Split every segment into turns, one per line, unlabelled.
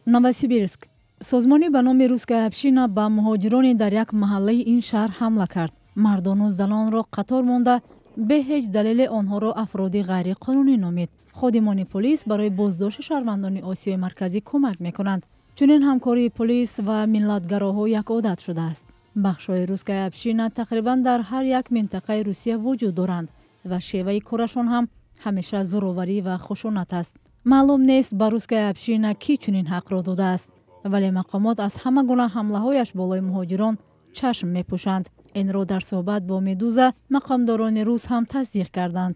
Новосибирск. Созмоне ба номи «Русская община» ба муҳоҷироне дар як маҳаллаи ин шаҳр ҳамла кард. Мардону занонро қатор монда, бе ҳеҷ далеле онҳоро афроди ғайриқонунӣ номид. Ходимони полис барои боздошти шаҳрвандони Осиёи Марказӣ кӯмак мекунанд. Чунин ҳамкории полис ва миллатгароҳо як одат шудааст. Бахшҳои «Русская община» тақрибан дар ҳар як минтақаи Русия вуҷуд доранд ва шеваи корашон ҳам ҳамеша зӯроварӣ ва хушунат аст. Маълум нест, ба «Русская община» кӣ чунин ҳақро додааст, вале мақомот аз ҳама гуна ҳамлаҳояш болои муҳоҷирон чашм мепӯшанд. Инро дар суҳбат бо «Медуза» мақомдорони рус ҳам тасдиқ карданд.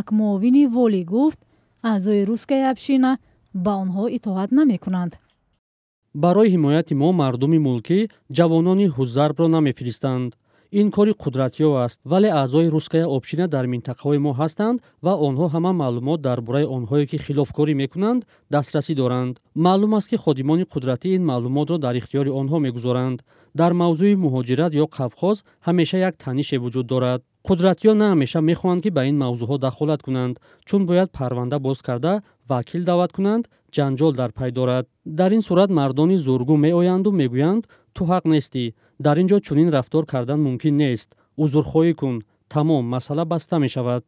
Як муовини волӣ гуфт, аъзои «Русская община» ба онҳо итоат намекунанд.
Барои ҳимояти мо мардуми мулкӣ ҷавонони ҳуззарбро намефиристанд. Ин кори қудратиё аст, вале аъзои «Русская община» дар минтақаҳои мо ҳастанд ва онҳо ҳама маълумот дар бораи онҳое, ки хилофкорӣ мекунанд, дастрасӣ доранд. Маълум аст, ки ходимони қудратӣ ин маълумотро дар ихтиёри онҳо мегузоранд. Дар мавзӯи муҳоҷират ё Қавқоз ҳамеша як танише вуҷуд дорад. Қудратиё на ҳамеша мехоҳанд, ки ба ин мавзӯъҳо дахолат кунанд, чун бояд парванда боз карда, вакил даъват кунанд, ҷанҷол дар пай дорад. Дар ин сурат мардони зӯргӯ меоянду мегӯянд: «Ту ҳақ нестӣ, дар ин ҷо чунин рафтор кардан мумкин нест, узрхоҳӣ кун». Тамом, масъала баста мешавад.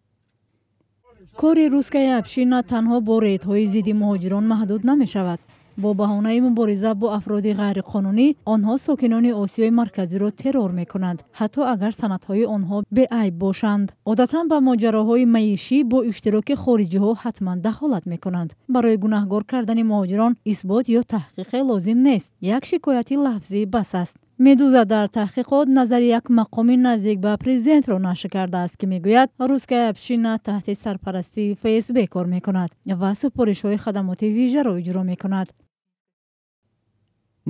Кори «Русская община» танҳо бо рейдҳои зидди муҳоҷирон маҳдуд намешавад. Бо баҳонаи мубориза бо афроди ғайриқонунӣ онҳо сокинони Осиёи Марказиро террор мекунанд, ҳатто агар санадҳои онҳо беайб бошанд. Одатан ба моҷароҳои маишӣ бо иштироки хориҷиҳо ҳатман дахолат мекунанд. Барои гунаҳгор кардани муҳоҷирон исбот ё таҳқиқе лозим нест, як шикояти лафзӣ бас аст. «Медуза» дар таҳқиқот назари як мақоми наздик ба президентро нашр кардааст, ки мегӯяд, «Русская община» таҳти сарпарастии ФСБ кор мекунад ва супоришҳои хадамоти вижаро иҷро мекунад.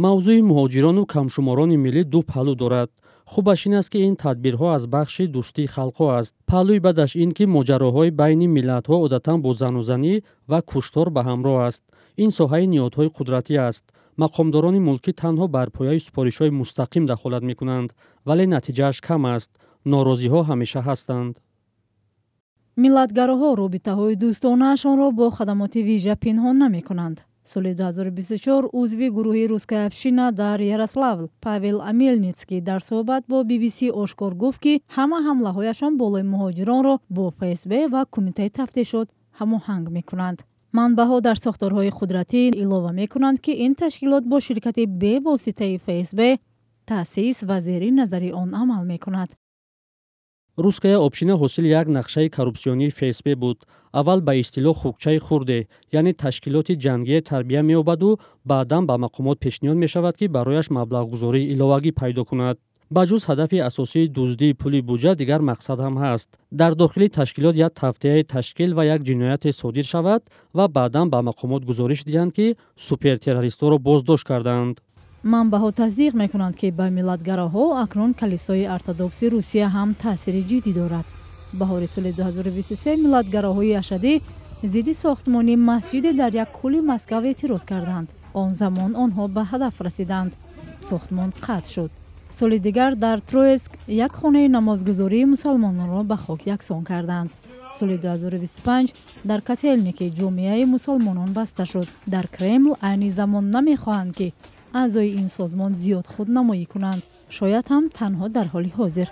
Мавзӯи муҳоҷирону камшуморони миллӣ ду паҳлӯ дорад. Хубаш ин аст, ки ин тадбирҳо аз бахши дӯстии халқҳо аст. Паҳлӯи бадаш ин, ки моҷароҳои байни миллатҳо одатан бо занузанӣ ва куштор ба ҳамроҳ аст. Ин соҳаи ниҳодҳои қудратӣ аст. Мақомдорони мулкӣ танҳо бар пояи супоришҳои мустақим дахолат мекунанд, вале натиҷааш кам аст. Норозиҳо ҳамеша ҳастанд.
Миллатгароҳо робитаҳои дӯстонаашонро бо хадамоти вижа пинҳон намекунанд. Соли 2024 узви гурӯҳи «Русская община» дар Ярославл Павел Амельницкий дар суҳбат бо BBC ошкор гуфт, ки ҳама ҳамлаҳояшон болои муҳоҷиронро бо ФСБ ва Кумитаи тафтишот ҳамоҳанг мекунанд. Манбаъҳо дар сохторҳои қудратӣ илова мекунанд, ки ин ташкилот бо ширкати бевоситаи ФСБ таъсис ва зери назари он амал мекунад.
«Русская община» ҳосили як нақшаи коррупсионии ФСБ буд. Аввал ба истилоҳ хукчаи хурде, яъне ташкилоти ҷангие тарбия меёбаду баъдан ба мақомот пешниҳод мешавад, ки барояш маблағгузории иловагӣ пайдо кунад. Ба ҷуз ҳадафи асосии дуздии пули буҷа дигар мақсад ҳам ҳаст. Дар дохили ташкилот як тавтияе ташкил ва як ҷинояте содир шавад ва баъдан ба мақомот гузориш диҳанд, ки супертеррористҳоро боздошт кардаанд.
Манбаъҳо тасдиқ мекунанд, ки ба миллатгароҳо акнун калисои ортодокси Русия ҳам таъсири ҷиддӣ дорад. Баҳори соли 2023 миллатгароҳои ашадӣ зидди сохтмони масҷиде дар як кӯли Москав эътироз карданд. Он замон онҳо ба ҳадаф расиданд, сохтмон қатъ шуд. Соли дигар дар Троицк як хонаи намозгузории мусалмононро ба хок яксон карданд. Соли 2025 дар Котелники ҷомеаи мусалмонон баста шуд. Дар Кремл айни замон намехоҳанд, ки аъзои ин созмон зиёд худнамоӣ кунанд, шояд ҳам танҳо дар ҳоли ҳозир.